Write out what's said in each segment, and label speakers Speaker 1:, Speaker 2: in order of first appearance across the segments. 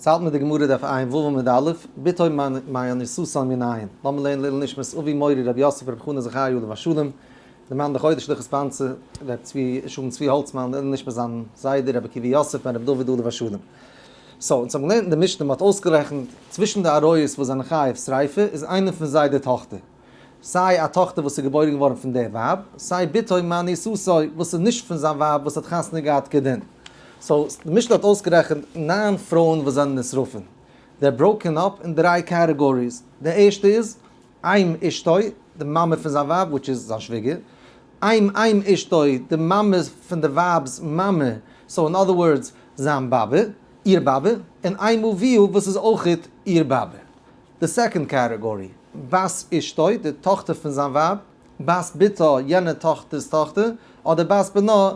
Speaker 1: ס'האלט מיט די גמרא דף עיין ו עמוד א', בתו מאנוסתו מנין, לאמיר לערנען לעילוי נשמת אבי מורי רבי יוסף רבי חנא זכרי' עליו השלום, די מאן דחודש לכס פאנצע, רבי צבי שלום צבי האלצמאן, לעילוי נשמת זיין זיידע רבי עקיבא יוסף בן רבי דוד עליו השלום. so, אונז האבן געלערנט אין די משנה, מ'האט אויסגערעכנט צווישן די עריות וואס זענען חייב שריפה איז איינע פון זיי די טאכטער. סיי א טאכטער וואס איז געבוירן געווארן פון דער ווייב, סיי בתו מאנוסתו וואס איז נישט פון זיין ווייב וואס האט חתונה געהאט כדין. so, די משנה האט אויסגערעכנט ניין פרויען וואס זענען נשרפים. They're broken up אין דריי categories. די ערשטע איז, אם אשתו, די מאמע פון זיין ווייב, which איז זיין שוויגער. אם אם אשתו, די מאמע פון די ווייב'ס מאמע, so in other words, זיין באבע, איר באבע, און אם אביה וואס איז אויכעט איר באבע. די second category, בת אשתו, די טאכטער פון זיין ווייב, בת בתה, יענע טאכטער'ס טאכטער, אדער בת בנה,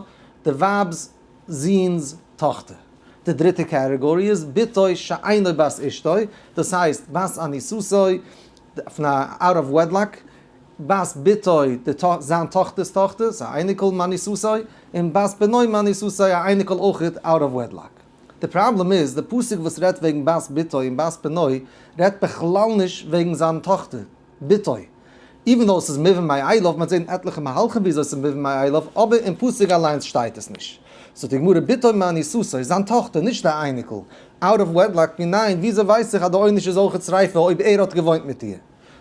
Speaker 1: די ווייב'ס זוהן'ס טאכטער. די דריטע category איז בתו שאינו בת אשתו, דאס הייסט בת אנוסתו, פון א out of wedlock, בת בתו, די זיין טאכטער'ס טאכטער, ס'איז א אייניקל מאנוסתו, און בת בנו מאנוסתו, א אייניקל אויכעט out of wedlock. די פראבלעם איז, די פסוק וואס רעדט וועגן בת בתו און בת בנו, רעדט בכלל נישט וועגן זיין טאכטער, בתו. Even though ס'איז מובן מאליו, מ'האט זען עטליכע מהלכים וויאזוי ס'איז מובן מאליו, אבער אין פסוק אליינס שטייט עס נישט. זאגט די גמרא בתו מאנוסתו, זיין טאכטער, נישט די אייניקל, out of wedlock מנין, וויאזוי ווייס איך אז די עונש איז אויך שריפה אויב ער האט געוואוינט מיט איר?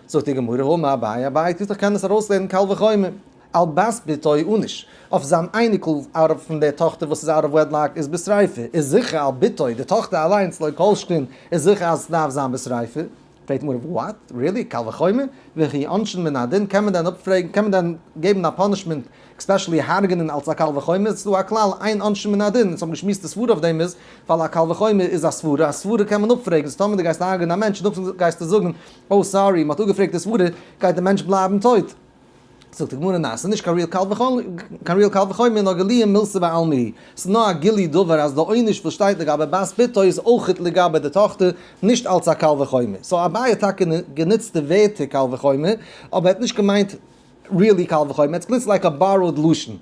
Speaker 1: זאגט די גמרא, האמר אביי, אביי טוט איך קען עס ארויסלערנען קל וחומר, על בת בתו ענוש, אויף זיין אייניקל out of פון די טאכטער וואס איז out of wedlock איז בשריפה, איז זיכער על בתו, די טאכטער אליינס לא כל שכן, איז זיכער אז עס דארף זיין בשריפה. פרעגט די גמרא, what? Really? קל וחומר? וכי עונשין מן הדין? קען מען דען אפפרעגן? קען מען דען געבן א punishment, especially הרג'נען אלס א קל וחומר? ס'איז דא א כלל, אין עונשין מן הדין, אונז האבן געשמועסט די סברה אויף דעם איז, ווייל א קל וחומר איז א סברה, א סברה קען מען אפפרעגן, so טאמער דו גייסט הרג'נען א מענטש און נאכדעם גייסטו זאגן, oh sorry, מ'האט אפגעפרעגט די סברה, גייט די מענטש בלייבן טויט. זאגט די גמרא ניין, ס'איז נישט קיין real קל וחומר, קיין real קל וחומר, נאר גלויי מילתא בעלמא היא. ס'איז נאר א גילוי דבר אז די עונש וואס שטייט לגבי בת בתו איז אויכעט לגבי די טאכטער, נישט אלס א קל וחומר. So אביי האט טאקע גענוצט די ווערטער קל וחומר, אבער ער האט נישט געמיינט really קל וחומר, ער האט עס גענוצט like א borrowed לשון.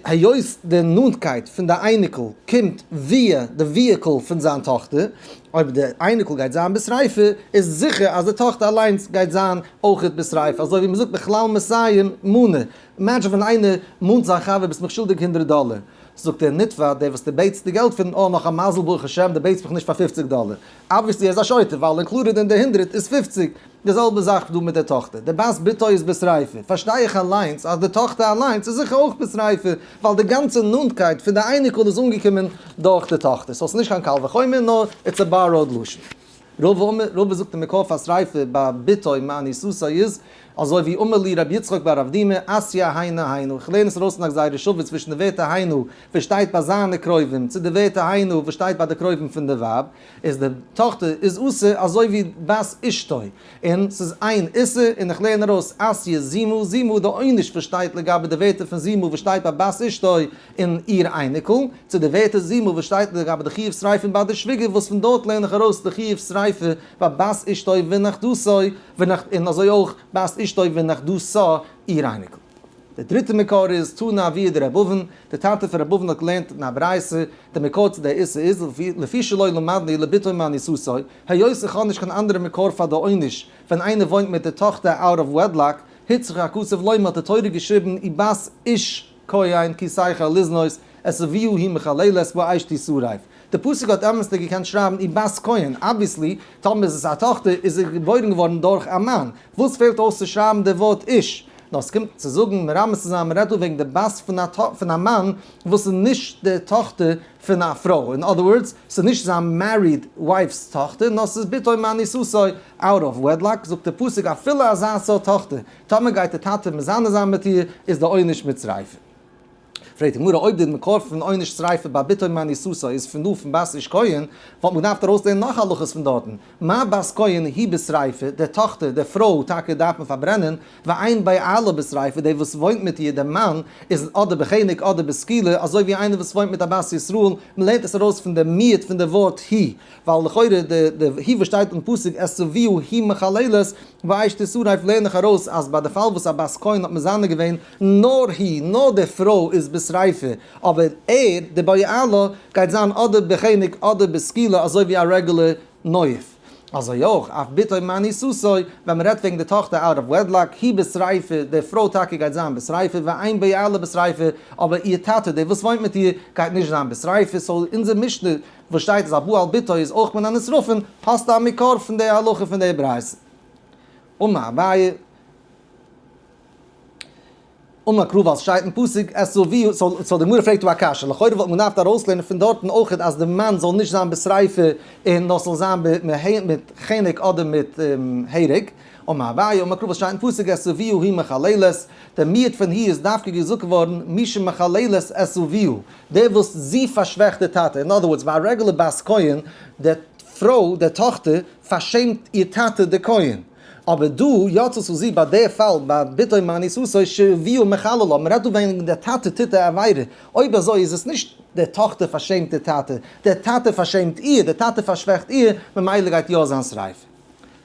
Speaker 1: היות די נאנטקייט פון די אייניקל קומט via די vehicle פון זיין טאכטער, אויב די אייניקל גייט זיין בשריפה, איז זיכער אז די טאכטער אליינס גייט זיין אויכעט בשריפה, אזוי ווי מ'זאגט בכלל מסיים מנה. Imagine ווען איינער מאנט זיין חבר ביסט מיך שולדיג הונדרעט דאלער, זאגט ער נתבע דער וואס דו בעטסט די געלט פון, אה נאך א מזל ברוך השם דו בעטסט מיך נישט פאר פופציג דאלער, obviously ער איז א שוטה ווייל included אין די הונדרעט איז פופציג, די זעלבע זאך דא מיט די טאכטער, די בת בתו איז בשריפה, פארשטיי איך אליינס אז די טאכטער אליינס איז זיכער אויך בשריפה, ווייל די גאנצע נאנטקייט פון די אייניקל איז אנגעקומען דורך די טאכטער, so ס'איז נישט קיין קל וחומר נאר it's a borrowed לשון. רבא זאגט די מקור פאר שריפה ביי בתו מאנוסתו איז אזוי ווי אמר לי רבי יצחק בר אבדימי אתיא היינו היינו, איך לערן עס ארויס פון א גזירה שווה צווישן די ווערטער היינו וואס שטייט ביי זיינע קרובים צו די ווערטער היינו וואס שטייט ביי די קרובים פון די ווייב, איז די טאכטער איז אסור אזוי ווי בת אשתו, און ס'איז איין איסור, און איך לערן ארויס אתיא זימה זימה די עונש וואס שטייט לגבי די ווערטער פון זימה וואס שטייט ביי בת אשתו און איר אייניקל, צו די ווערטער זימה וואס שטייט לגבי די חיוב שריפה ביי די שוויגער וואס פון דארט לערן איך ארויס די חיוב שריפה ביי בת אשתו ונכדתו, און אזוי אויך בת אשתו ונכדתה איר אייניקל. דער דריטער מקור איז תנא אבוה דר' אבין, דער טאטע פון ר' אבין האט געלערנט אין א ברייתא, דער מקור צו דער איסור איז, לפי שלא למדנו לבתו מאנוסתו, היות איך האב נישט קיין אנדערע מקור פאר די עונש ווען איינער וואוינט מיט די טאכטער out of wedlock, הוצרך הכתוב לומר האט די תורה געשריבן ובת איש כהן כי תחל לזנות את אביה היא מחללת באש תשרף. די פסוק האט אמת'דיג געקענט שרייבן ובת כהן, obviously טאמער איז עס א טאכטער איז זי געבוירן געווארן דורך א מאן, וואס פעלט אויס צו שרייבן די ווארט איש? נאר ס'קומט צו זאגן מרמז צו זיין מ'רעדט דא וועגן די בת פון א מאן וואס איז נישט די טאכטער פון א פרוי, in other words ס'איז נישט זיין married wife's טאכטער נאר ס'איז בתו מאנוסתו out of wedlock, זאגט די פסוק אפילו אזא סארט טאכטער טאמער גייט די טאטע מזנה זיין מיט איר איז די עונש מיט שריפה. פרעגט די גמרא אויב די מקור פון עונש שריפה ביי בתו מאנוסתו איז פון דא פון בת איש כהן, וואלט מען געדארפט ארויסלערנען נאך הלכות פון דארטן, מה בת כהן היא בשריפה, די טאכטער, די פרוי, טאקע דארף מען פארברענען, ואין בעלה בשריפה, דער וואס וואוינט מיט איר, דער מאן, איז אדער בחנק אדער בסקילה, אזוי ווי איינער וואס וואוינט מיט א בת ישראל, מען לערנט עס ארויס פון די מיעוט פון די ווארט היא, ווייל לכאורה די היא וואס שטייט אין פסוק את אביה היא מחללת, באש תשרף לערן איך ארויס אז ביי די פאל וואס א בת כהן האט מזנה געווען נאר היא, נאר די פרוי איז בשריפה. בשריפה, אבער ער, די בועלה, גייט זיין אדער בחנק אדער בסקילה אזוי ווי א רעגולער נואף. אזוי אויך, אף בתו מאנוסתו, ווען מען רעדט וועגן די טאכטער out of wedlock, היא בשריפה, די פרוי טאקע גייט זיין בשריפה, ואין בועלה בשריפה, אבער איר טאטע, דער וואס וואוינט מיט איר, גייט נישט זיין בשריפה, so אונזער משנה וואס שטייט אז הבא על בתו איז אויך מן הנשרפין, האסטו א מקור פון די הלכה פון די ברייתא. אמר אביי. אמר קרא ווייל ס'שטייט אין פסוק את אביו, so די גמרא פרעגט דא א קשיא, לכאורה וואלט מען געדארפט ארויסלערנען פון דארטן אויכעט אז די מאן זאל נישט זיין בשריפה און נאר ס'זאל זיין מיט חנק אדער מיט הרג, אמר אביי אמר קרא ווייל ס'שטייט אין פסוק את אביו היא מחללת, דער מיעוט פון היא איז דווקא געזאגט געווארן מי שמחללת את אביו, דער וואס זי פארשוועכט די טאטע, אין other words ביי א רעגולער בת כהן, די פרוי, די טאכטער, פארשעמט איר טאטע די כהן. אבער דא יצא צו זי ביי די פאל ביי בתו מאנוסתו שאביה מחללה, מען רעדט דא וועגן די טאטע טוט די עבירה, אויב אזוי איז עס נישט די טאכטער פארשעמט די טאטע, די טאטע פארשעמט איר, די טאטע פארשוועכט איר, ממילא גייט יא זיין שריפה.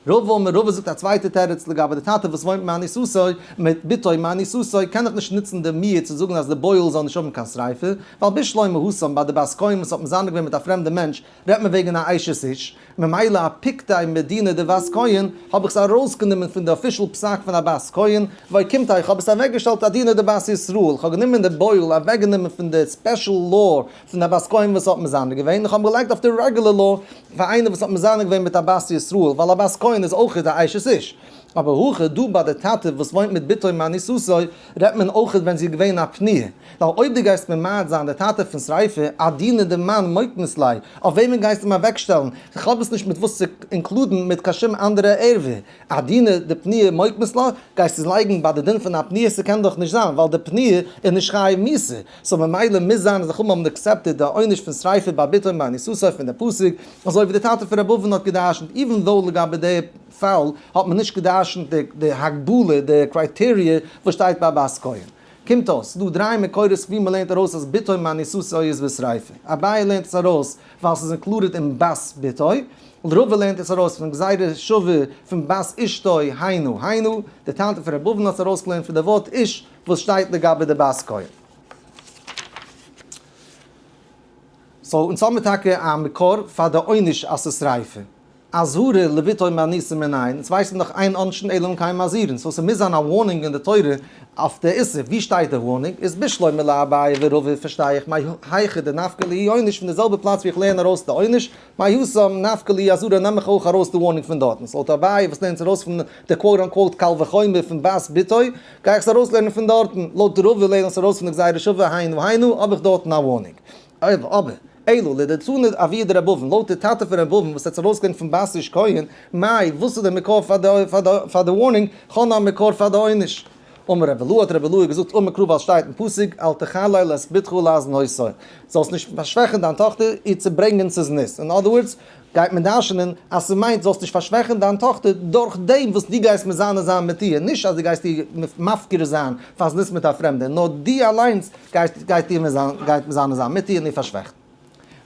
Speaker 1: רבא אמר רבא זאגט א צווייטע תירוץ לגבי די טאטע וואס וואוינט מאנוסתו מיט בתו מאנוסתו קען איך נישט נוצן די מיעוט צו זאגן אז די בועל זאל נישט האבן קיין שריפה, ווייל בשלמא התם ביי די בת כהן וואס האט מזנה געווען מיט א פרעמדע מענטש רעדט מען וועגן א אשת איש, ממילא אפיקתיה מדינא דבת כהן, האב איך עס ארויסגענומען פון די official פסק פון א בת כהן, ואוקימתיה איך האב עס אוועקגעשטעלט אדינא דבת ישראל, איך האב גענומען די בועל אוועקגענומען פון די special law פון א בת כהן וואס האט מזנה געווען, איך האב געלייגט אויף די רעגולער law פאר איינער וואס האט מזנה געווען מיט א בת ישראל, ווייל א בת כהן איז אויכעט א אשת איש. אבער הכא דא ביי די טאטע וואס וואוינט מיט בתו מאנוסתו רעדט מען אויכעט ווען זי איז געווען א פנויה, ווייל אויב דו גייסט ממעט זיין די טאטע פון שריפה, אדינא דמאן מוקמת ליה, אויף וועמען גייסטו אים אוועקשטעלן, איך האב עס נישט מיט וואס צו include ן מיט קיין שום אנדערע ערווה, אדינא דפנויה מוקמת לה, גייסט עס לייגן ביי די דין פון א פנויה, ס'קען דאך נישט זיין ווייל די פנויה איז נישט חייב מיתה, so ממילא מוז זיין אז די חכמים האבן accepted די עונש פון שריפה ביי בתו מאנוסתו פון די פסוק, אזוי ווי די טאטע פון ר' אבין האט גע'דרש'נט, even though לגבי די פאל האט מען נישט גע'דרש'נט די הגבלה, די criteria וואס שטייט ביי בת כהן. קומט אויס, ס'דא דריי מקורות ווי מ'לערנט ארויס אז בתו מאנוסתו איז בשריפה. אביי לערנט עס ארויס ווייל ס'איז included אין בת בתו. רבא לערנט עס ארויס פון גזירה שווה פון בת אשתו היינו היינו. די טאטע פון ר' אבין האט עס ארויסגעלערנט פון די ווארט איש וואס שטייט לגבי די בת כהן. so אונז האמיר טאקע א מקור פאר די עונש אז ס'איז שריפה. אזהרה לבתו מאנוסה מנין, אונז ווייסן דאך אין עונשין אלא אם כן מזהירין, so ס'מוז זיין א warning אין די תורה אויף די איסור, ווי שטייט די warning? איז בשלמא לאביי ורבא פארשטיי איך מהיכא דנפקא להו עונש פון די זעלבע פלאץ ווי איך לערן ארויס די עונש, מהתם נפקא להו אזהרה נעם איך אויך ארויס די warning פון דארטן, so לויט אביי וואס לערנט ארויס פון די quote unquote קל וחומר פון בת בתו, גיי איך עס ארויסלערנען פון דארטן, לויט רבא לערן איך עס ארויס פון די גזירה שווה היינו היינו האב איך דארטן א warning. אבער, אלא לדתנא אבוה דר' אבין, לויט די טאטע פון ר' אבין וואס האט עס ארויסגעלערנט פון בת איש כהן, מאי, וואס איז די מקור פאר די warning, כ'האב נאר א מקור פאר די עונש. אמר רבי אילעא, האט רבי אילעא געזאגט אמר קרא ווייל שטייט אין פסוק, אל תחלל את בתך להזנותה, זאלסט נישט פארשוועכן דיין טאכטער איר צו ברענגען צו זנות, אין other words, גייט מען דרש'נען אז ס'מיינט זאלסט נישט פארשוועכן דיין טאכטער דורך דעם וואס דו גייסט מזנה זיין מיט איר, נישט אז דו גייסט איר מפקיר זיין פאר זנות מיט א פרעמדער, נאר דו אליינס גייסט גייט איר גייט מזנה זיין מיט איר און איר פארשוועכן.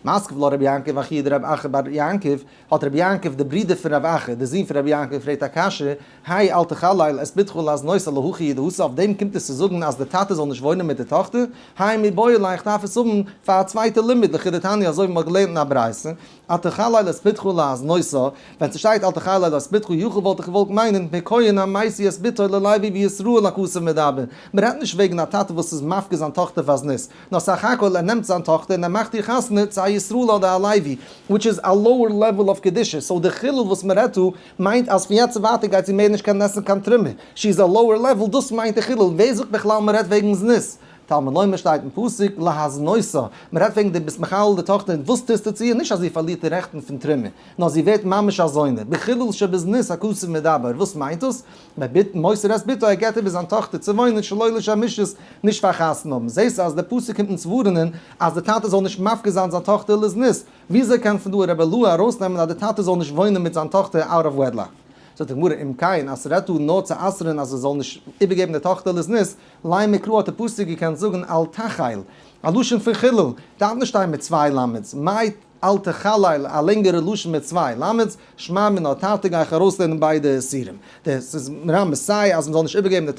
Speaker 1: מתקיף לה רבי יעקב אחוה דרב אחא בר יעקב, האט רבי יעקב דער ברודער פון רב אחא, דער זון פון רבי יעקב געפרעגט א קשיא, האי אל תחלל את בתך להזנותה להכי הוא דאתא אויף דעם קומט עס צו זאגן אז דער טאטע זאל נישט וואוינען מיט די טאכטער? האי מיבעי ליה איך דארף עס האבן פאר א צווייטע לימוד לכדתניא אזוי ווי מ'האט געלערנט אין א ברייתא, אל תחלל את בתך להזנותה, ווען ס'שטייט אל תחלל את בתך יכול וואלט איך געוואלט מיינען מכהן המשיא את בתו ללוי וישראל הכתוב מדבר, מ'רעדט נישט וועגן א טאטע וואס איז מפקיר זיין טאכטער פאר זנות, נאר סך הכל ער נעמט זיין טאכטער און ער מאכט איר חתונה צו א ישראל אדער א לוי, which is א lower level of קדושה, so די חילול וואס מ'רעדט דא מיינט אז פון יעצט און ווייטער גייט זי מער נישט קענען עסן קיין תרומה, she is א lower level, דאס מיינט די חילול, ווער זאגט בכלל מ'רעדט וועגן זנות? תלמוד לומר שטייט אין פסוק להזנותה, מ'רעדט וועגן דו ביסט מחלל די טאכטער און וואס טוסטו צו איר, נישט אז זי פארלירט די רעכטן פון תרומה, נאר זי ווערט ממש א זונה, בחילול שבזנות הכתוב מדבר, וואס מיינט דאס? מ'ביט מוסר את בתו ער געבט איבער זיין טאכטער צו וואוינען שלא לשם אישות, נישט פאר חתונה האבן, זעסט אז די פסוק קומט אונז ווארענען אז די טאטע זאל נישט מפקיר זיין זיין טאכטער לזנות, וויאזוי קען פון דא רבי אילעא ארויסנעמען אז די טאטע זאל נישט וואוינען מיט זיין טאכטער out of wedlock? זאגט די גמרא אם כן אז ס'רעדט דא נאר צו אסר'ן אז ער זאל נישט איבערגעבן די טאכטער לזנות, לימא קרא האט די פסוק געקענט זאגן אל תחל, א לשון פון חילול, דארף נישט שטיין מיט צוויי למד'ס, מאי אל תחלל א לענגערע לשון מיט צוויי למד'ס, שמע מינה תרתי גיי איך ארויסלערנען ביידע איסורים. דאס איז מרמז סיי אז מ'זאל נישט איבערגעבן די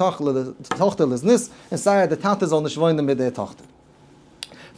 Speaker 1: טאכטער לזנות, און סיי אז די טאטע זאל נישט וואוינען מיט די טאכטער.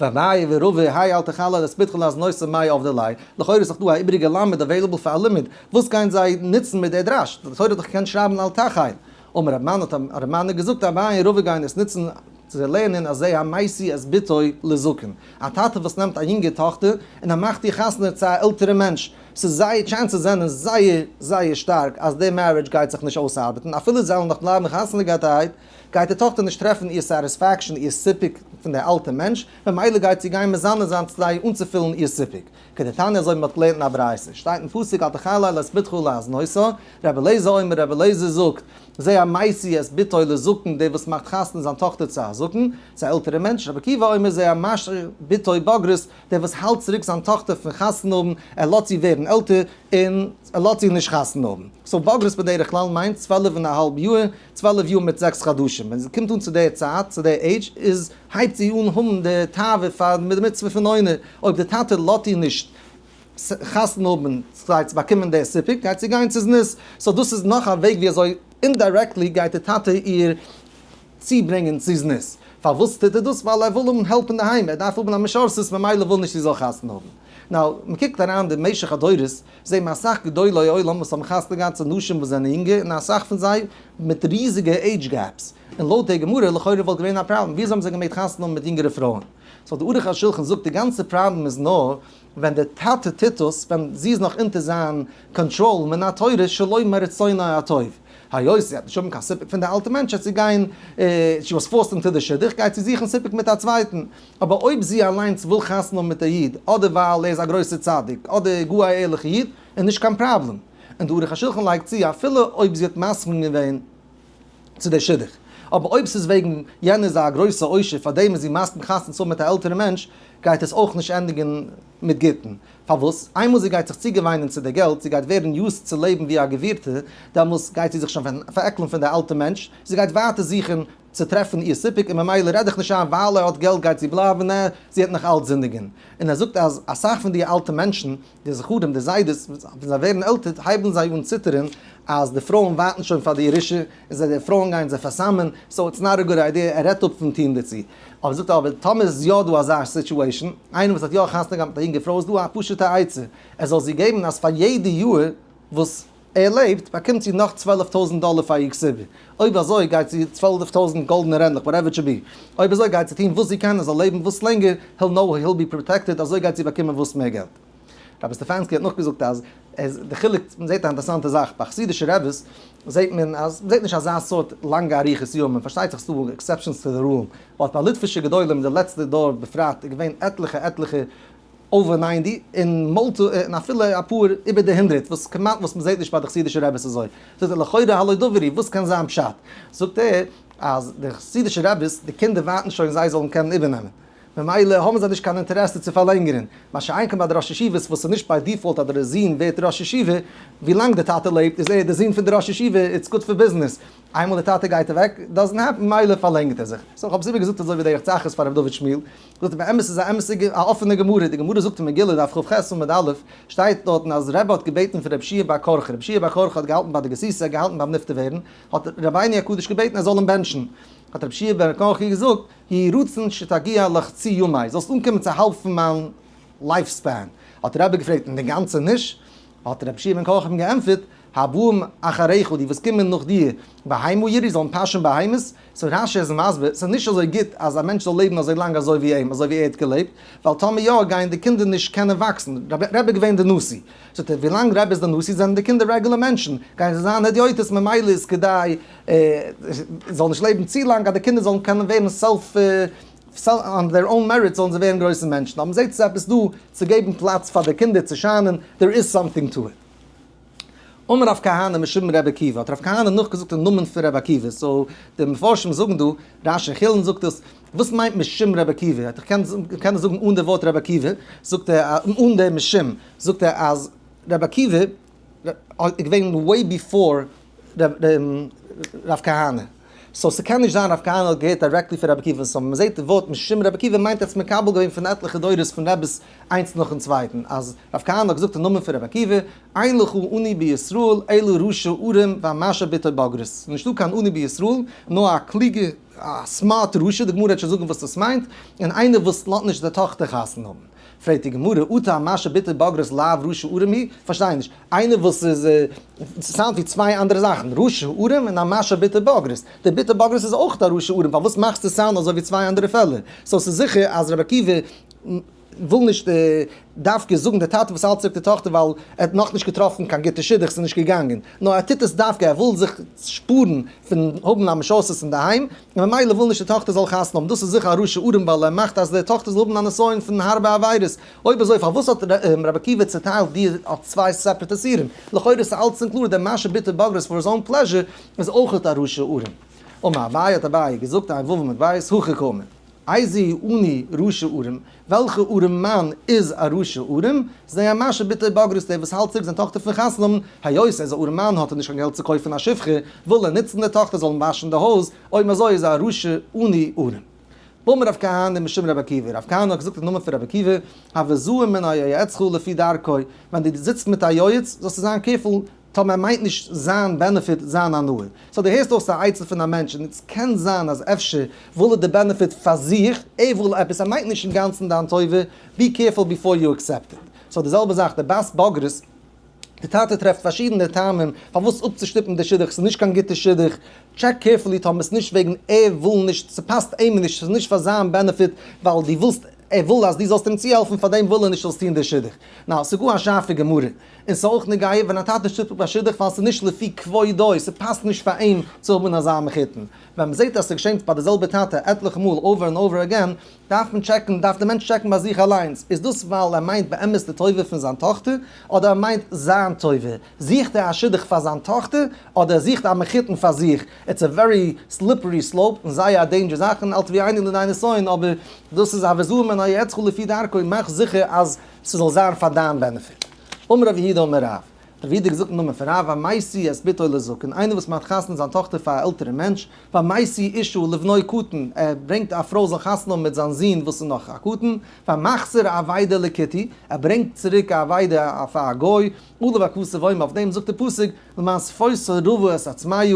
Speaker 1: ואביי ורבא האי אל תחלל את בתך להזנותה מאי עבדי ליה, לכאורה איז דאך דא א איבעריגע למד available פאר א לימוד, וואס גייען זיי נוצן מיט די דרש? די תורה האט דאך געקענט שרייבן אל תחל. אמר רב מני האט רב מני געזאגט אביי און רבא גייען עס נוצן צו לערנען אז זה המשיא את בתו לזקן, א טאטע וואס נעמט א יונגע טאכטער און ער מאכט איר חתונה צו א עלטערע מענטש, ס'איז זייער chances זענען זייער זייער שטארק אז די marriage גייט זיך נישט אויסארבעטן אפילו זיי וועלן נאך בלייבן חתונה געהאטערהייט, גייט די טאכטער נישט טרעפן איר satisfaction איר סיפוק פון די אלטע מענטש, ממילא גייט זי גיין מזנה זיין צו זיי אנצופילן איר סיפוק. כדתניא אזוי ווי מ'האט געלערנט אין א ברייתא, שטייט אין פסוק אל תחלל את בתך להזנותה, רבי אליעזר אומר רבי אליעזר זאגט, זה המשיא את בתו לזקן דער וואס מאכט חתונה זיין טאכטער צו א זקן, צו א עלטערע מענטש, רבי עקיבא אומר זה המשהה בתו בגרות, דער וואס האלט צוריק זיין טאכטער פון חתונה האבן, ער לאזט זי ווערן עלטער, און ער לאזט זי נישט חתונה האבן. so בגרות בדרך כלל מיינט 12 און א האלב יאר, 12 יאר מיט 6 חדשים. ווען זי קומט אן צו די צייט, צו די עידזש, איז הייבט זי אן האבן די תאווה פאר די מצוה פון עונה. אויב די טאטע לאזט איר נישט חתונה האבן כדי צו באקומען די סיפוק, גייט זי גיין צו זנות. so דאס איז נאך א וועג ווי אזוי indirectly גייט די טאטע איר צוברענגען צו זנות. פארוואס טוט ער דאס? ווייל ער וויל האבן help אינדערהיים, ער דארף האבן א משרתת ממילא וויל נישט זי זאל חתונה האבן. now, מען קוקט אריין די משך הדורות, זעהט מען אסאך גדולי עולם וואס האבן חתונה געהאט צו נשים וואס זענען יונגער און אסאך פון זיי מיט ריזיגע age gaps. און לויט די גמרא לכאורה וואלט געווען א פראבלעם, וויאזוי האבן זיי געמעגט חתונה האבן מיט יונגערע פרויען? so די ערוך השולחן זאגט די גאנצע פראבלעם איז נאר ווען די טאטע טוט עס ווען זי איז נאך אונטער זיין קאנטראל מן התורה שלא מרצונו הטוב. היות זי האט נישט האבן קיין סיפוק פון די אלטע מענטש וועט זי גיין, she was forced into די שידוך, גייט זי זוכן סיפוק מיט א צווייטן. אבער אויב זי אליינס וויל חתונה האבן מיט א איד, אדער ווייל ער איז א גרויסער צדיק, אדער גאר א ערליכע איד, איז נישט קיין פראבלעם. און די ערוך השולחן לייגט צו, אפילו אויב זי האט מסכים געווען צו די שידוך, אבער אויב ס'איז וועגן יענער איז א גרויסע עושר פארדעם איז זי מסכים חתונה צו האבן מיט א עלטערע מענטש, גייט עס אויך נישט ענדיגן מיט גוטן. פארוואס? איינמאל זי גייט זיך צוגעוויינען צו די געלט, זי גייט ווערן used צו לעבן ווי א גבירטע, דעמאלס גייט זי זיך שוין פארעקלען פון די אלטע מענטש, זי גייט ווייטער זוכן צו טרעפן איר סיפוק און ממילא רעד איך נישט איין ווייל ער האט געלט גייט זי בלייבן, נע, זי וועט נאך אלץ זינדיגן. און ער זאגט אז אסאך פון די אלטע מענטשן, די זכרים, די זיידעס, ווען זיי ווערן עלטער הייבן זיי אן ציטערן אז די פרויען ווארטן שוין פאר די ירושה און זיי די פרויען גייען זיי פארסאמען, so it's not a good idea, ער רעדט אפ פון טון דערצו. אבער זאגט ער אבער טאמער איז יא דא אזא situation, איינער וואס האט יא חתונה געהאט מיט א יונגע פרוי איז דא א פשוטע עצה, ער זאל זי געבן אז פאר יעדע יאר וואס ער לעבט באקומט זי נאך 12,000 דאלער פאר איר כתובה, אויב אזוי גייט זי 12,000 גאלדענע רענדלעך whatever it should be, אויב אזוי גייט זי טון וואס זי קען ער זאל לעבן וואס לענגער, he'll know he'll be protected, אזוי גייט זי באקומען וואס מער געלט. רבי סטעפאנסקי האט נאכגעזאגט אז עס די חילוק, מען זעט א אינטערעסאנטע זאך, ביי חסידישע רעבעס זעט מען אז מען זעט נישט אזא סארט לאנגע אריכות ימים, פארשטייט זיך ס'דא exceptions to the rule, but ביי ליטווישע גדולים אין די לעצטע דור בפרט איז געווען עטליכע עטליכע over 90 און multi און אפילו אפאר איבער די הונדרעט וואס כמעט וואס מען זעט נישט ביי די חסידישע רעבעס אזוי, זאגט ער לכאורה הלא דברי וואס קען זיין פשט? זאגט ער אז די חסידישע רעבעס די קינדער ווארטן שוין זיי זאלן קענען איבערנעמען ממילא האבן זיי נישט קיין אינטערעסע צו פארלענגערן, מה שאין כן ביי די ראש ישיבות וואס איז נישט by default אז דער זון ווערט ראש ישיבה, ווילאנג די טאטע לעבט איז ער די זון פון די ראש ישיבה, it's good for business, איינמאל די טאטע גייט אוועק, doesn't happen, ממילא פארלענגערט ער זיך. so איך האב עס איבערגעזאגט אזוי ווי דרך צחות פאר ר' דוד שמיל, זאגט ער באמת איז א אמת'דיגע א אפענע גמרא, די גמרא זאגט אין מגילה דף כ"ח עמוד א', שטייט דארטן אז רבי האט געבעטן פון רבי שיע בר קרחה, רבי שיע בר קרחה האט געהאלטן ביי די גסיסה, געהאלטן ביים נפטר ווערן, האט רבינו הקדוש געבעטן ער זאל אים בענטשן, האט רבי שיע בר קרחה געזאגט, יהי רצון שתגיע לחצי ימי, זאלסט אנקומען צו האלב פון מיין life span. האט דער רבי געפרעגט, און די גאנצע נישט? האט רבי שיע בן קרחה אים געענטפערט, הבאים אחריך, די וואס קומען נאך דיר, בהמה ירעו, זאלן פאשען בהמות. so רש"י איז מסביר, ס'איז נישט אזוי גוט אז א מענטש זאל לעבן אזוי לאנג אזוי ווי אים, אזוי ווי ער האט געלעבט, ווייל טאמער יא גייען די קינדער נישט קענען וואקסן. רבי איז געווען די נשיא. זאגט ער, ווילאנג רבי איז די נשיא זענען די קינדער רעגולער מענטשן, גייען זיי זיין הדיוטות, ממילא איז כדאי זאל נישט לעבן צו לאנג אז די קינדער זאלן קענען ווערן self on their own merit זאלן זיי ווערן גרויסע מענטשן, אבער מ'זעט ס'איז עפעס דא צו געבן פלאץ פאר די קינדער צו שיינען, there is something to it. אמר רב כהנא משום רבי עקיבא, האט רב כהנא נאכגעזאגט אין נאמען פון רבי עקיבא, so די מפרשים זאגן דא, רש"י אין חולין זאגט עס, וואס מיינט משום רבי עקיבא? האט איך קען עס זאגן אן די ווארט רבי עקיבא, זאגט ער, אן די משום, זאגט ער אז רבי עקיבא איז געווען way before רב כהנא. so ס'קען נישט זיין רב כהנא האט געהערט directly פון רבי עקיבא, so ווען מ'זעט די ווארט משום רבי עקיבא מיינט ער האט עס מקבל געווען פון עטליכע דורות פון רבי'ס איינס נאכן צווייטן, אז רב כהנא האט געזאגט אין נאמען פון רבי עקיבא, אין לך עני בישראל אלא רשע ערום והמשהה בתו בגרות, ס'איז נישטא קיין עני בישראל נאר א קלוגע א smart רשע, די גמרא וועט שוין זאגן וואס דאס מיינט, און איינער וואס לאזט נישט די טאכטער חתונה האבן. פרעגט די גמרא, אטו המשהה בתו בגרות לאו רשע ערום הוא? פארשטיי נישט, איינער וואס איז, sound ווי צוויי אנדערע זאכן, רשע ערום און המשהה בתו בגרות, די בתו בגרות איז אויך א רשע ערום, פארוואס מאכסטו sound אזוי ווי צוויי אנדערע פעלער? so ס'איז זיכער אז רבי עקיבא וויל נישט דווקא זאגן די טאטע וואס האלט צוריק די טאכטער ווייל ער האט נאכנישט געטראפן קיין גוטע שידוך ס'איז נישט געגאנגען, נאר ער טוט עס דווקא ער וויל זיך שפארן פון האבן א משה'סעס אינדערהיים, און ממילא וויל נישט די טאכטער זאל חתונה האבן, דאס איז זיכער א רשע ערום ווייל ער מאכט אז די טאכטער זאל האבן א נסיון פון הארבע עבירות, אויב אזוי פארוואס האט רבי עקיבא צוטיילט די אויף צוויי separate איסורים? לכאורה איז אלץ און קלאר דער משהה בתו בגרות for his own pleasure איז אויכעט א רשע ערום. אמר אביי האט אביי געזאגט עיין ו' עמוד ב', הכי קאמר. איזהו עני רשע ערום, וועלכע ארעם מאן איז א רשע ערום? זה המשהה בתו בגרות דער וואס האלט צוריק זיין טאכטער פון חתונה האבן, היות ער איז א ארעם מאן האט ער נישט קיין געלט צו קויפן א שפחה, וויל ער נוצן די טאכטער זאל אים וואשן די הויז, אויב אזוי איז ער א רשע עני ערום. אמר רב כהנא משום רבי עקיבא, רב כהנא האט געזאגט אין נאמען פון רבי עקיבא, הוי זהיר מן היועץ לפי דרכו, ווען דו זיצט מיט א יועץ זאלסטו זיין careful טאמער ער מיינט נישט זיין benefit זיין הנאה. so דו הערסט אויס א עצה פון א מענטש און עס קען זיין אז אפשר וויל ער די benefit פאר זיך, ער וויל עפעס, ער מיינט נישט אינגאנצן דיין טובה, be careful before you accept it. so די זעלבע זאך די בת בגרות, די טאטע טרעפט פארשידענע טעמים פארוואס אפצושטופן די שידוך, ס'איז נישט קיין גוטע שידוך, check carefully טאמער ס'איז נישט וועגן ער וויל נישט, ס'פאסט אים נישט, ס'איז נישט פאר זיין benefit ווייל דו ווילסט, ער וויל אז דו זאלסט אים צוהעלפן פארדעם וויל ער נישט זאלסט טון די שידוך. now ס'איז גאר א שארפע גמרא. און ס'איז אויך נוגע ווען א טאטע שטופט אפ א שידוך ווייל ס'איז נישט לפי כבודו, ס'פאסט נישט פאר אים צו האבן אזא מחותן. ווען מ'זעט אז ס'געשענט ביי די זעלבע טאטע עטליכע מאל over and over again, דארף מען טשעקן, דארף די מענטש טשעקן ביי זיך אליינס, איז דאס ווייל ער מיינט באמת די טובה פון זיין טאכטער, אדער ער מיינט זיין טובה? זוכט ער א שידוך פאר זיין טאכטער, אדער ער זוכט א מחותן פאר זיך? it's a very slippery slope, און זייער א danger זאך, און אל תביאני לידי נסיון, אבער דאס איז הוי זהיר מן היועץ לפי דרכו, מאך זיכער אז ס'זאל זיין פאר דיין benefit. אמר רב יהודה אמר רב, רב יהודה האט געזאגט אין נאמען פון רב, המשיא את בתו לזקן, איינער וואס מאכט חתונה זיין טאכטער פאר א עלטערע מענטש, והמשיא אשה לבנו קטן, ער ברענגט א פרוי זאל חתונה האבן מיט זיין זון וואס איז נאך א קטן, והמחזיר אבידה לכותי, ער ברענגט צוריק א אבידה פאר א גוי, עליו הכתוב אומר, אויף דעם זאגט דער פסוק, למען שפותה רבה את הצמאה,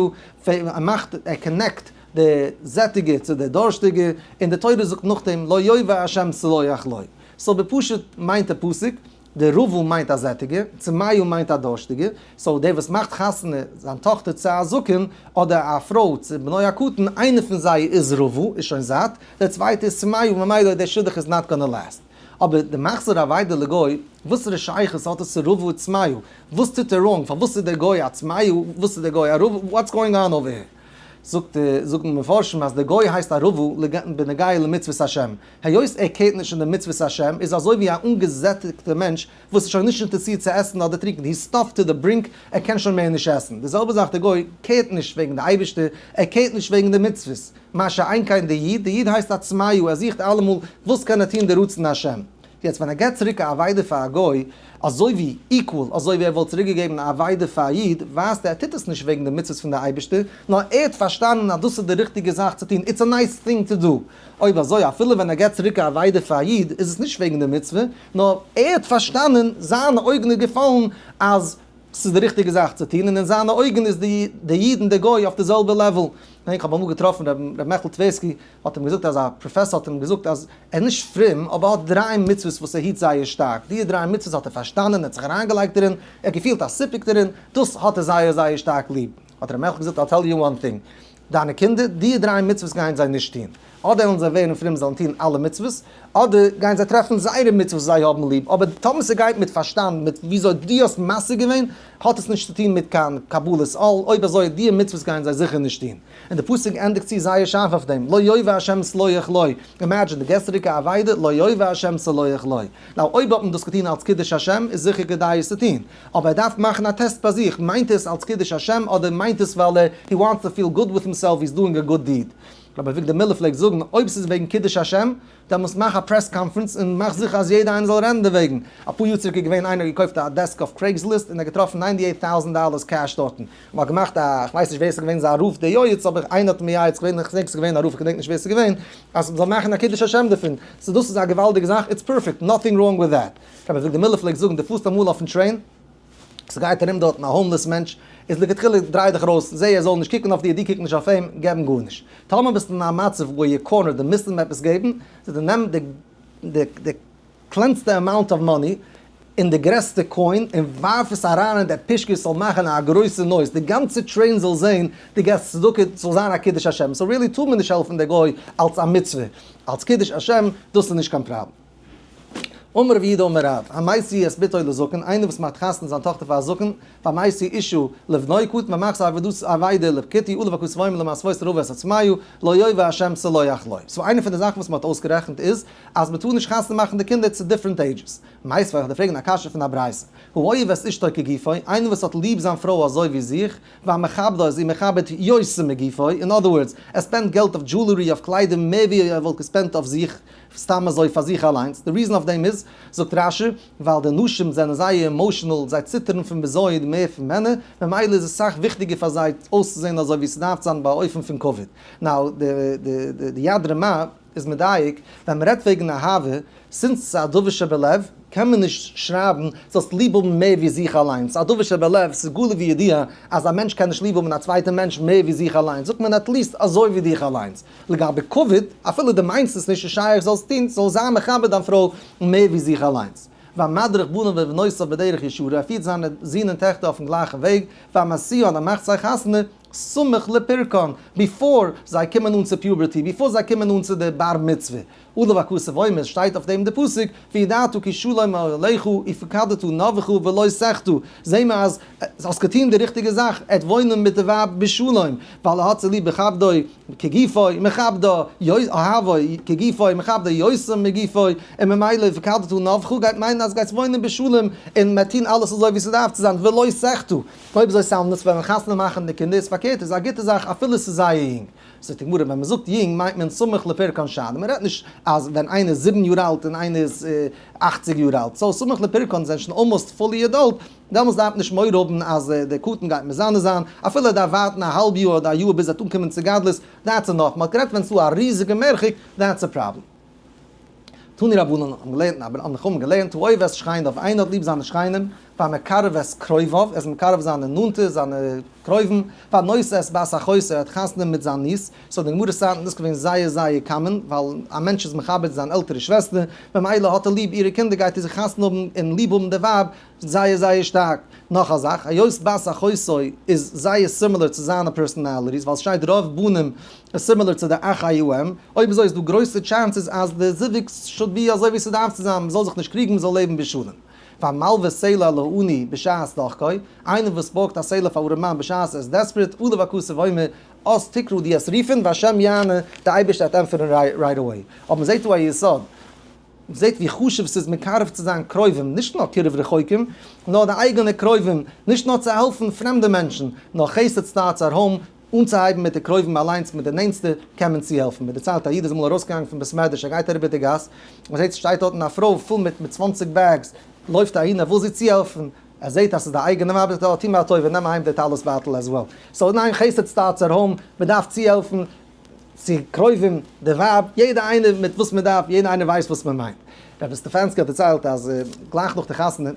Speaker 1: ער מאכט, ער connect די זעטיגע צו די דורשטיגע, און די תורה זאגט נאכדעם, לא יאבה ה' סלוח לו. so בפשוט מיינט די פסוק, די רבה מיינט א זעטיגע, צמאה מיינט א דורשטיגע, so דער וואס מאכט חתונה זיין טאכטער צו א זקן, אדער א פרוי צו בנו הקטן, איינער פון זיי איז רבה, איז שוין זאט, דער צווייטער איז צמאה, ממילא דער שידוך איז not gonna last. אבער די מחזיר אבידה לגוי, וואסערע שייכות האט עס צו רבה וצמאה? וואס טוט ער wrong? פארוואס איז דער גוי א צמאה? וואס איז דער גוי א רבה? what's going on over here? זאגט זאגן מפרשים אז דער גוי הייסט א רבה בנוגע למצוות השם, היות ער care ט נישט אין די מצוות השם איז אזוי ווי א אנגעזעטיגטע מענטש וואס איז שוין נישט אינטערסירט צו עסן אדער טרינקען, he stuffed to the brink, ער קען שוין מער נישט עסן, די זעלבע זאך דער גוי care ט נישט וועגן די אייבערשטער, ער care ט נישט וועגן די מצוות, מה שאין כן די איד, די איד הייסט א צמאה, ער זוכט אלעמאל וואס קען ער טון די רצון השם. יעצט ווען ער געבט צוריק א אבידה פאר א גוי, אזוי ווי equal אזוי ווי ער וואלט צוריק געגעבן א אבידה פאר א איד, ווייזט ער ער טוט עס נישט וועגן די מצוות פון די אייבערשטער, נאר ער האט פארשטאנען אז דאס איז די ריכטיגע זאך צו טון, it's a nice thing to do. אויב אזוי אפילו ווען ער געבט צוריק א אבידה פאר א איד איז עס נישט וועגן די מצוה, נאר ער האט פארשטאנען, זיינע אויגן איז געפאלן אז ס'איז די ריכטיגע זאך צו טון, און אין זיינע אויגן איז די די איד און די גוי אויף די זעלבע level. כ'דענק כ'האב אמאל געטראפן ר' מעכל טווערסקי האט אים געזאגט אז א פראפעסאר האט אים געזאגט אז ער איז נישט פרום אבער האט דריי מצוות וואס ער היט זייער שטארק, די דריי מצוות האט ער פארשטאנען, ער האט זיך אריינגעלייגט דערין, ער האט געפילט א סיפוק דערין, דאס האט ער זייער זייער שטארק ליב. האט ר' מעכל געזאגט I'll tell you one thing, דיינע קינדער, די דריי מצוות גייען זיי נישט טון. אדער וועלן זיי ווערן פרום זאלן טון אלע מצוות, אדער גייען זיי טרעפן זייערע מצוות וואס זיי האבן ליב, אבער טאמער ס'גייט מיט פארשטאנד, מיט וויאזוי דו האסט משיג געווען, האט עס נישט צו טון מיט קיין קבלת עול, אויב אזוי די מצוות גייען זיי זיכער נישט טון. און די פסוק ענדיגט צו זייער שארף אויף דעם, לא יאבה השם סלוח לו, imagine די געסטריגע אבידה, לא יאבה השם סלוח לו. now אויב האט מען דאס געטון אלס קידוש השם איז זיכער כדאי עס צו טון, אבער ער דארף מאכן א test ביי זיך, מיינט עס אלס קידוש השם אדער מיינט עס ווייל ער he wants to feel good with himself he's doing a good deed. רבי אביגדור מילער פלעגט זאגן, אויב ס'איז וועגן קידוש השם, דעמאלטס מאך א press conference און מאך זיכער אז יעדער איינער זאל רעדן דערוועגן. אפאר יאר צוריק איז געווען איינער האט געקויפט א desk אויף Craigslist און ער האט געטראפן 98 טויזנט dollars cash דארטן. מען האט געמאכט א, כ'ווייס נישט ווער ס'איז געווען זיין רב דער יועץ, אבער איינער האט מייעץ געווען, כ'געדענק ס'איז געווען א רב, כ'געדענק נישט ווער ס'איז געווען, אז מ'זאל מאכן א קידוש השם דערפון. so דאס איז א געוואלדיגע זאך, it's perfect, nothing wrong with that. רבי אביגדור מילער פלעגט זאגן, דו פארסט אמאל אויפן train, ס'גייט ארום דארטן א homeless מענטש, איז לכתחילה דריי דיך ארויס, זע ער זאל נישט קוקן אויף דיר, דו קוק נישט אויף אים, געב אים גארנישט. טאמער ביסטו אין א מצב וואו you're cornered, דו מוזט אים עפעס געבן, זאל דו נעם די די די קלענסטע amount of money און די גרעסטע coin און ווארף עס אריין אין די פישקע עס זאל מאכן א גרויסע noise, די גאנצע train זאל זען דו געבסט צדקה, ס'זאל זיין א קידוש השם. so really טאר מען נישט העלפן די גוי אלס א מצוה, אלס קידוש השם, דאס איז נישט קיין פראבלעם. אמר רב יהודה אמר רב, המשיא את בתו לזקן, איינער וואס מאכט חתונה זיין טאכטער פאר א זקן, והמשיא אשה לבנו קטן, והמחזיר אבידות אבידה לכותי, עליו הכתוב אומר למסוות רבו את הצמאה, לא יאבה השם סלוח לו. so איינע פון די זאכן וואס מען האט אויסגערעכנט איז, אז מען טאר נישט חתונה מאכן די קינדער צו different ages. מיתיבי, איך דיר פרעגן א קשיא פון א ברייתא. האוהב את אשתו כגופו, איינער וואס האט ליב זיין פרוי אזוי ווי זיך, והמכבדה איז איר מכבד יותר מגופו, in other words, ער spend ט געלט אויף jewelry, אויף קליידער מער ווי ער וואלט גע spend ט אויף זיך סתם אזוי פאר זיך אליינס, די reason אויף דעם איז, זאגט רש"י, ווייל די נשים זענען זייער emotional, זיי ציטערן פון בזיון מער פון מענער, ממילא איז עס סאך וויכטיגער פאר זיי אויסצוזען אזוי ווי ס'דארף זיין ביי א אופן פון כבוד. now, די יד רמה איז מדייק, ווען מ'רעדט וועגן אהבה, since ס'איז א דבר שבלב, קען מען נישט שרייבן זאלסט ליב האבן מער ווי זיך אליינס, א דבר שבלב, ס'איז גלוי וידוע אז א מענטש קען נישט ליב האבן א צווייטע מענטש מער ווי זיך אליינס, זאגט מען at least אזוי ווי דיך אליינס. לגבי כבוד, אפילו דו מיינסט עס נישט איז שייך זאלסט טון, זאל זיין מכבד דיין פרוי מער ווי זיך אליינס. והמדריך בניו ובנותיו בדרך ישרה, ער פירט זיינע זין און טעכטער אויפן גלייכן וועג, והמשיאן, ער מאכט זיי חתונה, סמוך לפרקן, before זיי קומען אן צו puberty, before זיי קומען אן צו די בר מצוה. עליו הכתוב אומר, שטייט אויף דעם די פסוק, וידעת כי שלום אהליך ופקדת נוך ולא תחטא, זעהן מיר אז האסט געטוהן די ריכטיגע זאך, ער וועט וואוינען מיט די ווייב בשלום, ווייל ער האט זי ליב בכבדו כגופו, מכבדה, אוהבו כגופו, מכבדה יותר מגופו, און ממילא ופקדת נוך גייט מיינען אז גייסט וואוינען בשלום און מען טוהן אלעס אזוי ווי ס'דארף צו זיין ולא תחטא. אויב אזוי sound עס ווען מען חתונה מאכן די קינדער איז פארקערט איז א גוטע זאך אפילו ס'איז זייער יונג. זאגט די גמרא ווען מען זאגט יונג מיינט מען סמוך לפרקן שאני, מען רעדט נישט אז ווען איינער איז 7 יאר אלט און איינער איז 80 יאר אלט, so סמוך לפרקן זענען שוין almost fully adult, דעמאלטס דארף מען נישט מורא האבן אז דער קטן גייט מזנה זיין, אפילו ער דארף ווארטן א האלב יאר אדער א יאר ביז ער וועט אנקומען צו גדלות, that's enough, מען האט גערעדט ווען ס'איז דא א ריזיגע מרחק, that's a problem. תנו רבנן האבן געלערנט און האבן חכמים געלערנט, האוהב את שכניו, איינער האט ליב זיינע שכנים, והמקרב את קרוביו, ער איז מקרב זיינע נאנטע, זיינע קרובים, והנושא את בת אחותו, ער האט חתונה מיט זיין niece, so די גמרא צייטן איז דאס געווען זייער זייער common, ווייל א מענטש איז מכבד זיין עלטערע שוועסטער, ממילא האט ער ליב אירע קינדער גייט ער זיך חתונה האבן און ליב האבן די ווייב זייער זייער שטארק. נאך א זאך, היות בת אחותו איז זייער similar צו זיינע personalities, ווייל ס'שטייט רוב בנים איז similar צו די אחי האם, אויב אזוי איז דא גרויסע chances אז די זיווג should be אזוי ווי ס'דארף צו זיין, מ'זאל זיך נישט קריגן, מ'זאל לעבן בשלום. והמלווה סלע לעני בשעת דחקו, איינער וואס בארגט א סלע פאר ארעמאן בשעת ער איז desperate, עליו הכתוב אומר, אז תקרא דו וועסט רופן, והשם יענה, די אייבערשטער וועט ענטפערן right away. אבער מ'זעט דא א יסוד. מ'זעט ווי חשוב ס'איז מקרב צו זיין קרובים, נישט נאר קירוב רחוקים, נאר די אייגענע קרובים, נישט נאר צו העלפן פרעמדע מענטשן, נאר חסד starts at home, אנצוהייבן מיט די קרובים אליינס, מיט די נענטסטע, קען מען צוהעלפן. מען דערציילט א איד איז אמאל ארויסגעגאנגען פון בית מדרש, ער גייט אריבער די גאס, ער זעט ס'שטייט דארטן א פרוי פול מיט מיט 20 bags, לויפט אהין ער וויל זי צוהעלפן, ער זעט אז ס'איז די אייגענע ווייב, זאגט ער, טו מיר א טובה, נעם אהיים די טלית בייטל as well. so ניין, חסד starts at home, מען דארף צוהעלפן צו קרובים, די ווייב, יעדע איינער מיט וואס מען דארף, יעדע איינער ווייסט וואס מען מיינט. רבי סטעפאנסקי האט דערציילט אז גלייך נאך די חתונה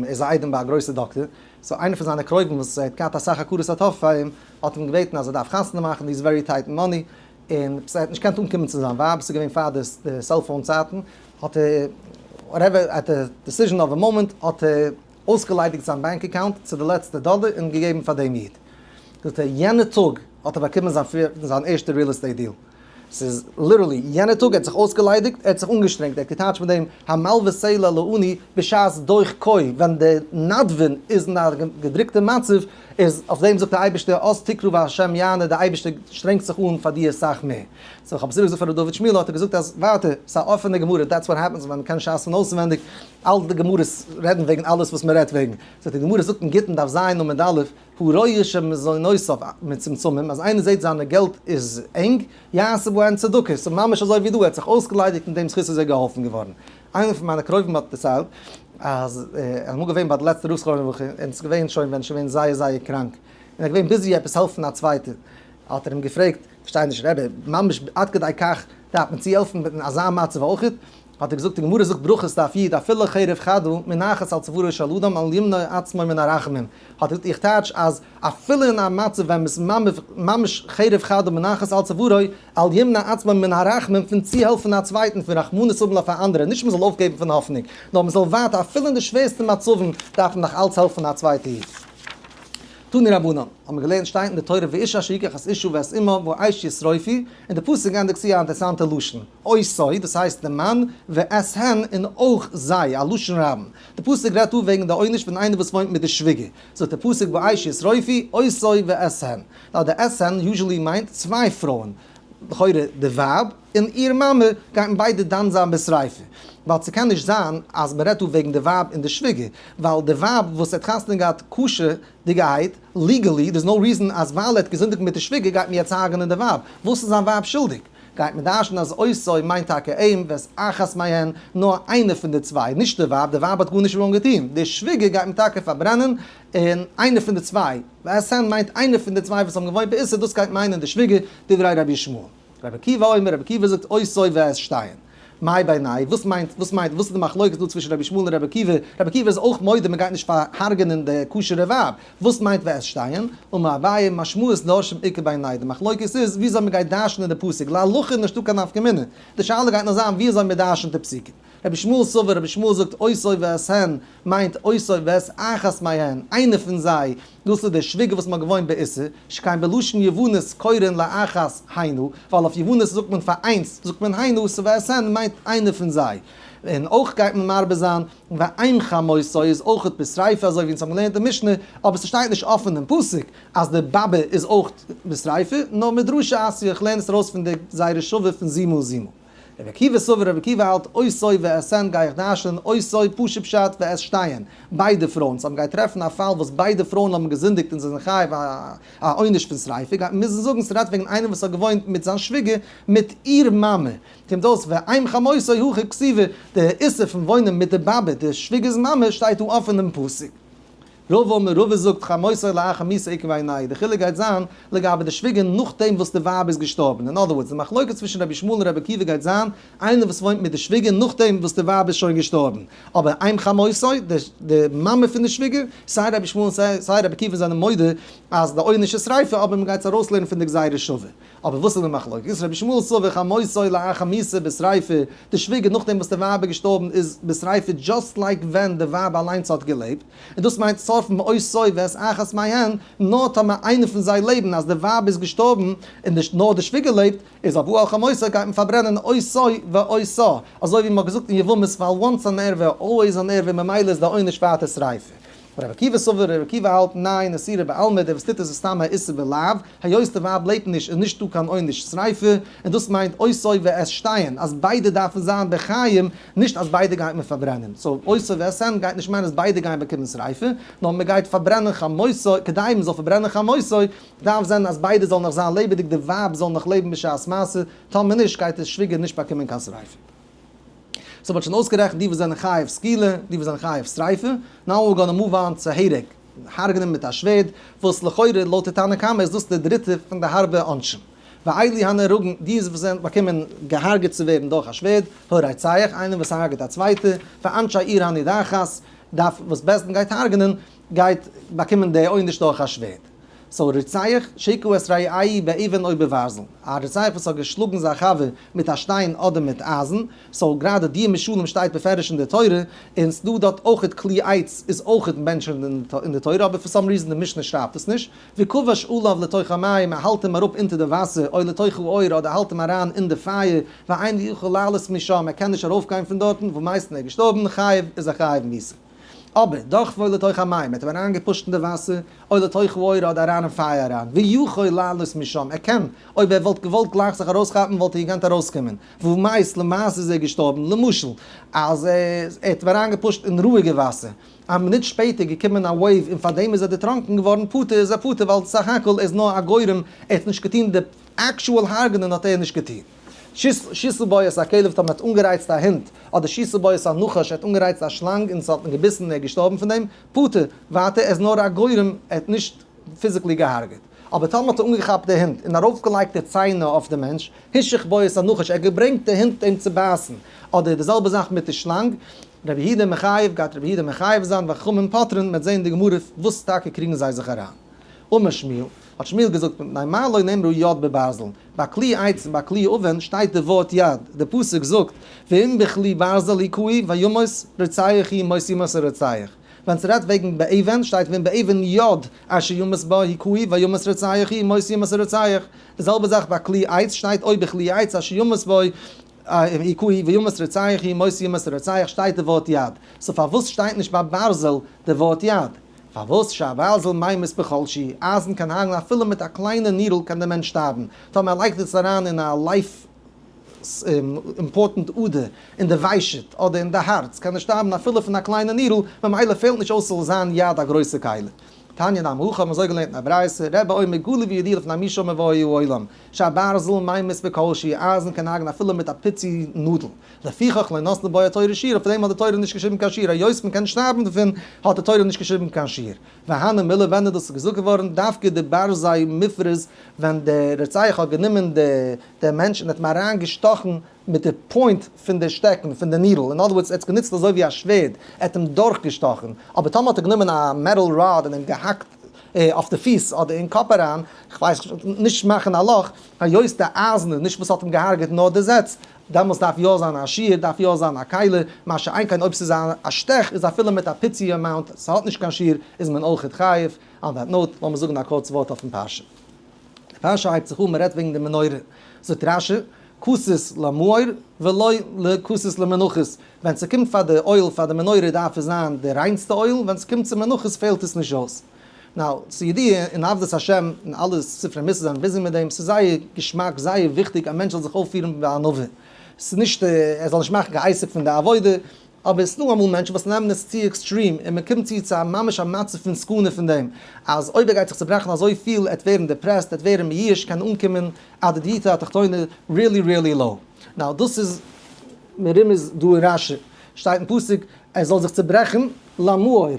Speaker 1: איז א איידעם ביי א גרויסע דאקטער, so איינער פון זיינע קרובים וואס ער האט געהאט אסאך הכרת הטוב פאר אים, האט אים געבעטן אז ער דארף חתונה מאכן, he is very tight אין money, און ער האט נישט געקענט אנקומען צו זיין ווייב, עס איז געווען פאר די cellphone צייטן, האט ער, whatever, at the decision of a moment, האט ער אויסגעליידיגט זיין bank account צו די לעצטע דאלער און געגעבן פאר דעם איד. זאגט ער, יענע טאג האט ער באקומען זיין ערשטע real estate deal. ס'איז literally יענע טאג, ער האט זיך אויסגעליידיגט, ער האט זיך אנגעשטרענגט, ער האט געטייטשט מיט דעם המלווה סלע לעני בשעת דוחקו, ווען די נדבן איז אין א געדרוקטע מצב, איז אויף דעם זאגט דער אייבערשטער אז תקרא והשם יענה, דער אייבערשטער שטרענגט זיך אן פאר דיר אסאך מער. so איך האב עס איבערגעזאגט פאר ר' דוד שמואל, האט ער געזאגט אז ווייטער, ס'איז א אפענע גמרא, that's what happens ווען מ'קען שס פון אויסווענדיג, אלע די גמרות רעדן וועגן אלעס וואס מ'רעדט וועגן. זאגט די גמרא זאגט אין גיטין דף ז עמוד א'. הרואה שמזונותיו מצומצמים, אז איינער זעט זיינע געלט איז ענג, יעשה בהן צדקה, ס'איז ממש אזוי ווי דא, ער האט זיך אויסגעליידיגט און דעם זכות איז ער געהאלפן געווארן. איינער פון מיינע קרובים האט דערציילט אז ער איז אמאל געווען ביי די לעצטע רב זכרונו לברכה, און ס'איז געווען שוין ווען שוין געווען זייער זייער קראנק, און ער איז געווען busy עפעס העלפן א צווייטער, האט ער אים געפרעגט, כ'פארשטיי נישט רבי, ממש עד כדי כך דארף מען צוהעלפן אין אזא מצב אויכעט? האט ער געזאגט, די גמרא זאגט ברכות דף י', אפילו חרב חדה מונחת על צווארו של אדם אל ימנע עצמו מן הרחמים, האט ער געזאגט, איך טייטש אז אפילו אין א מצב ווען מ'איז ממש חרב חדה מונחת על צווארו, אל ימנע עצמו מן הרחמים פון צוהעלפן א צווייטן, פון רחמנות האבן אויף א אנדערע, נישט מ'זאל אויפגעבן פון האפענונג, נאר מ'זאל ווייטער אפילו אין די שווערסטע מצבים דארף מען נאך אלץ העלפן א צווייטע איד. תנו רבנן, האבן מיר געלערנט שטייט אין די תורה ואיש אשר יקח את אשה ואת אמה באש ישרופו, און די פסוק ענדיגט צו א אינטערעסאנטע לשון, אותו, דאס הייסט די מאן, ואת הן, און אויך זיי, א לשון רבים. די פסוק רעדט דא וועגן די עונש פון איינער וואס וואוינט מיט די שוויגער, זאגט די פסוק באש ישרופו, אותו ואת הן. נאר די את הן usually מיינט צוויי פרויען, לכאורה די ווייב און איר מאמע גייט מען ביידע דן זיין בשריפה, ווייל ס'קען נישט זיין אז מ'רעדט דא וועגן די ווייב און די שוויגער, ווייל די ווייב וואס האט חתונה געהאט כשר'דיגערהייט, legally, there's no reason אז ווייל ער האט געזינדיגט מיט די שוויגער גייט מען יעצט הרג'נען די ווייב, וואס איז זיין ווייב שולדיג? גייט מען דרש'נען אז אותו מיינט טאקע אים ואת אחת מהן, נאר איינע פון די צוויי, נישט די ווייב, די ווייב האט גארנישט wrong געטון, די שוויגער גייט מען טאקע פארברענען, און איינע פון די צוויי, ואת הן מיינט איינע פון די צוויי וואס האבן געוואוינט באיסור, דאס גייט מיינען די שוויגער, דברי רבי ישמעאל. רבי עקיבא אומר, רבי עקיבא זאגט אותו ואת שתיהן. מאי בינייהו, וואס מיינט, וואס מיינט, וואס איז די מחלוקת דא צווישן רבי ישמעאל און רבי עקיבא, רבי עקיבא איז אויך מודה מען גייט נישט פארהארגענען די כשר'ע ווייב, וואס מיינט ואת שתיהן? אמר אביי, משמעות דורשים איכא בינייהו, די מחלוקת איז וויאזוי מען גייט דרש'נען די פסוק, להלכה איז נישטא קיין נפקא מינה, די שאלה גייט נאר זיין וויאזוי מען דרש'נט די פסוקים. רבי ישמעאל סבר, רבי ישמעאל זאגט אותו ואת הן מיינט אותו ואת אחת מהן, איינע פון זיי, דאס איז די שוויגער וואס מ'האט געוואוינט באיסור, שכן בלשון יוונית קורין לאחת היינו, ווייל אויף יוונית זאגט מען פאר איינס זאגט מען היינו, so ואת הן מיינט איינע פון זיי. און אויך גייט מען מרבה זיין ואם חמותו איז אויכעט בשריפה אזוי ווי אונז האבן געלערנט אין משנה, אבער ס'שטייט נישט אפען אין פסוק אז די באבע איז אויך בשריפה, נאר מדרשא אתיא, איך לערן עס ארויס פון די גזירה שווה פון זימה זימה. רבי עקיבא סבר רבי עקיבא האלט אותו ואת הן גיי איך דרש'נען אותו פשוט פשט ואת שתיהן, ביידע פרויען, so מ'גייט טרעפן א פאל וואס ביידע פרויען האבן געזינדיגט און זיי זענען חייב א עונש פון שריפה, גייט מען מוזן זאגן ס'רעדט וועגן איינער וואס האט געוואוינט מיט זיין שוויגער מיט איר מאמע, קומט אויס ואם חמותו הכי כתיבא, די איסור פון וואוינען מיט די באבע די שוויגער'ס מאמע שטייט דא אפען אין פסוק. רבא אמר רבא זאגט חמותו לאחר מיתה איכא בינייהו, די חילוק גייט זיין לגבי די שוויגער נאכדעם וואס די ווייב איז געשטארבן, in other words די מחלוקת צווישן רבי ישמעאל און רבי עקיבא גייט זיין איינער וואס וואוינט מיט די שוויגער נאכדעם וואס די ווייב איז שוין געשטארבן, אבער אם חמותו, די מאמע פון די שוויגער, סיי רבי ישמעאל און סיי רבי עקיבא זענען מודה אז די עונש איז שריפה אבער מען גייט עס ארויסלערנען פון די גזירה שווה. אבער וואס איז די מחלוקת? רבי ישמעאל סבר חמותו לאחר מיתה בשריפה, די שוויגער נאכדעם וואס די ווייב איז געשטארבן איז בשריפה just like ווען די ווייב אליינס האט געלעבט, און דאס מיינט שורפין אותו ואת אחת מהן, נאר טאמער איינער פון זיי לעבן אז די ווייב איז געשטארבן און די נאר די שוויגער לעבט, איז הבא על חמותו גייט מען פארברענען אותו ואותה, אזוי ווי מען האט געזאגט אין יבמות ווייל once אן ערווה always אן ערווה ממילא איז די עונש ווייטער שריפה. רבי עקיבא סבר, רבי עקיבא האלט, ניין, איסורא בעלמא, דער וואס טוט עס איז סתם א איסור בלאו, היות די ווייב לעבט נישט איז נישט דא קיין עונש שריפה, און דאס מיינט אותו ואת שתיהן, אז ביידע דארפן זיין בחיים, נישט אז ביידע גייט מען פארברענען, so אותו ואת הן גייט נישט מיינען אז ביידע גייען באקומען שריפה, נאר מען גייט פארברענען חמותו, כדי מען זאל פארברענען חמותו, דארף זיין אז ביידע זאלן נאך זיין לעבעדיג, די ווייב זאל נאך לעבן בשעת מעשה, טאמער נישט גייט די שוויגער נישט באקומען קיין שריפה. so מ'האט שוין אויסגערעכנט די וואס זענען חייב סקילה, די וואס זענען חייב שריפה, now we're gonna move on צו הרג, הרג'נען מיט א שווערד, וואס לכאורה לויט די תנא קמא איז דאס די דריטע פון די הארבע עונשים. ואלו הנהרגין, די וואס זענען באקומען געהארגעט צו ווערן דורך א שווערד, הרוצח, איינער וואס הרג'עט א צווייטע, ואנשי עיר הנידחת, דארף וואס בית דין גייט הרג'נען, גייט באקומען די עונש דורך א שווערד. so רוצח, שהכה את רעהו באבן או בברזל, א רוצח וואס האט געשלאגן זיין חבר מיט א שטיין אדער מיט אייזן, so גראדע די משלים שטייט בפירוש אין די תורה, און ס'דא דארט אויכעט כלי עץ איז אויכעט mentioned אין די תורה, אבער for some reason די משנה שרייבט עס נישט, וכבש עליו לתוך המים, ער האלט אים אראפ אונטער די וואסער, או לתוך האור, אדער האלט אים אריין אין די פייער, ואינו יכול לעלות משם, ער קען נישט ארויפגיין פון דארטן, ומת, ער איז געשטארבן, חייב איז א חייב מיתה. אבער דחפו לתוך המים, ער האט אים אריינגעפושט אין די וואסער, או לתוך האור אדער אריין אין פייער אריין, ויכול לעלות משם, ער קען, אויב ער וואלט געוואלט גלייך זיך ארויסכאפן וואלט ער געקענט ארויסקומען, והוא מת, למעשה איז ער געשטארבן, למשל, אז ער האט אים אריינגעפושט אין רואיגע וואסער, א מינוט שפעטער געקומען א wave און פארדעם איז ער דערטראנקען געווארן, פטור איז ער פטור ווייל סך הכל איז נאר א גורם, ער האט נישט געטון די actual הרג'נען האט ער נישט געטון. שיתו בו את הכלב טאמער האט אנגערייצט א הונט, אדער שיתו בו את הנחש ער האט אנגערייצט א שלאנג און ס'האט אים געביסן און ער איז געשטארבן פון דעם, פטור, ווייטער ער איז נאר א גורם ער האט נישט physically געהארגעט. אבער טאמער האט ער אנגעכאפט די הונט און ארויפגעלייגט די ציינער אויף די מענטש, השיך בו את הנחש ער האט געברענגט די הונט אים צו בייסן, אדער די זעלבע זאך מיט די שלאנג, רבי יהודה מחייב, גייט רבי יהודה מחייב זיין וחכמים פוטרין, מ'וועט זען אין די גמרא וואס טאקע קריגן זיי זיך אריין. אמר שמואל, האט שמואל געזאגט מפני מה לא נאמרה יד בברזל, ביי כלי עץ און ביי כלי אבן שטייט די ווארט יד, די פסוק זאגט ואם בכלי ברזל הכהו וימות רוצח הוא מות יומת הרוצח, ווען ס'רעדט וועגן באבן שטייט ואם באבן יד אשר ימות בה הכהו וימות רוצח הוא מות יומת הרוצח, די זעלבע זאך ביי כלי עץ שטייט או בכלי עץ אשר ימות בו הכהו וימות רוצח הוא מות יומת הרוצח שטייט די ווארט יד, so פארוואס שטייט נישט ביי ברזל די ווארט יד? פארוואס שהברזל ממית בכל שהוא, אייזן קען הרג'ן אפילו מיט א קליינע needle קען דער מענטש שטארבן, טאמער ער לייגט עס אריין אין א life important אדער אין די ושט אדער אין די הארץ קען ער שטארבן אפילו פון א קליינע needle, ממילא פעלט נישט אויס ס'זאל זיין יד א גרויסע כלי. תניא נמי הכי האבן אזוי געלערנט אין א ברייתא, רבי אומר גלוי וידוע לפני מי שאמר והיה העולם, שהברזל ממית בכל שהוא, אייזן קען הרג'ן אפילו מיט א פיצי נאדל. לפיכך לא נתנה בו התורה שיעור, אויף דעם האט די תורה נישט געשריבן קיין שיעור, היות מען קען שטארבן דערפון האט די תורה נישט געשריבן קיין שיעור. והני מילי ווען איז דאס געזאגט געווארן, דווקא דברזיה מיפרז ווען דער רוצח האט גענומען די מענטש און האט אים אריין געשטאכן מיט די point פון די שטעקן פון די needle, אין other words ער האט עס גענוצט אזוי ווי א שווערד, ער האט אים דורך געשטאכן, אבער טאמער האט ער גענומען א metal rod און אים געהאקט אויף די פיס אדער אין קאפ אריין, כ'ווייס נישט מאכן א לאך, היות די אייזן איז נישט וואס האט אים געהארגעט נאר די זעץ, דעמאלס דארף יא זיין א שיעור, דארף יא זיין א כלי, מה שאין כן אויב ס'איז א שטעך איז אפילו מיט א פיצי amount, ס'האט נישט קיין שיעור, איז מען אויכעט חייב. On that note, לאמיר זאגן א קורץ ווארט אויפן פרשה. די פרשה הייבט זיך אן, מ'רעדט וועגן די מנורה. זאגט רש"י, כתית למאור ולא לכתית למנחות. ווען ס'קומט פאר די oil פאר די מנורה דארף עס זיין די ריינסטע oil, ווען ס'קומט צו מנחות פעלט עס נישט אויס. Now, ס'איז ידוע אין עבודת השם, און אלע ספרי מוסר זענען busy מיט דעם, ס'איז זייער געשמאק, זייער וויכטיג א מענטש זאל זיך אויפפירן בענווה. ס'איז נישט ער זאל נישט מאכן קיין עסק פון די עבודה, אבער עס איז דא אמאל מענטשן וואס נעמען עס צו extreme, און מען קומט צו צו א ממש א מצב פון סכנה פון דעם, אז אויב ער גייט זיך צוברעכן אזויפיל, ער וועט ווערן depressed, ער וועט ווערן מיואש, קען אנקומען עד דיוטא התחתונה really really low. Now דאס איז מרומז דא אין רש"י, שטייט אין פסוק ער זאל זיך צוברעכן למאור,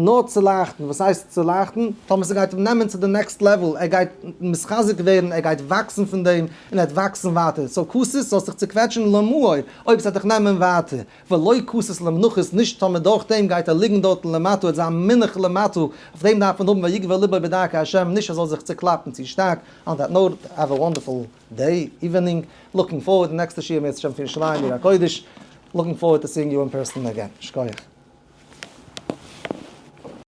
Speaker 1: נאר צו לייכטן, וואס הייסט צו לייכטן? טאמער ס'גייט אים נעמען צו די next level, ער גייט מתחזק ווערן, ער גייט וואקסן פון דעם, און ער וועט וואקסן ווייטער, so כתית זאלסט דיך צוקוועטשן למאור, אויב ס'וועט דיך נעמען ווייטער, ולא כתית למנחות, נישט טאמער דורך דעם גייט ער ליגן דארטן למטה, ער וועט זיין מונח למטה, אויף דעם דארף מען האבן ויגבה לבו בדרכי השם, נישט ער זאל זיך צוקלאפן צו שטארק, on that note, have a wonderful day, evening, looking forward די נעקסטע שיעור אם ירצה השם פון ירושלים עיר הקודש, looking forward to seeing you in person again, שכוח.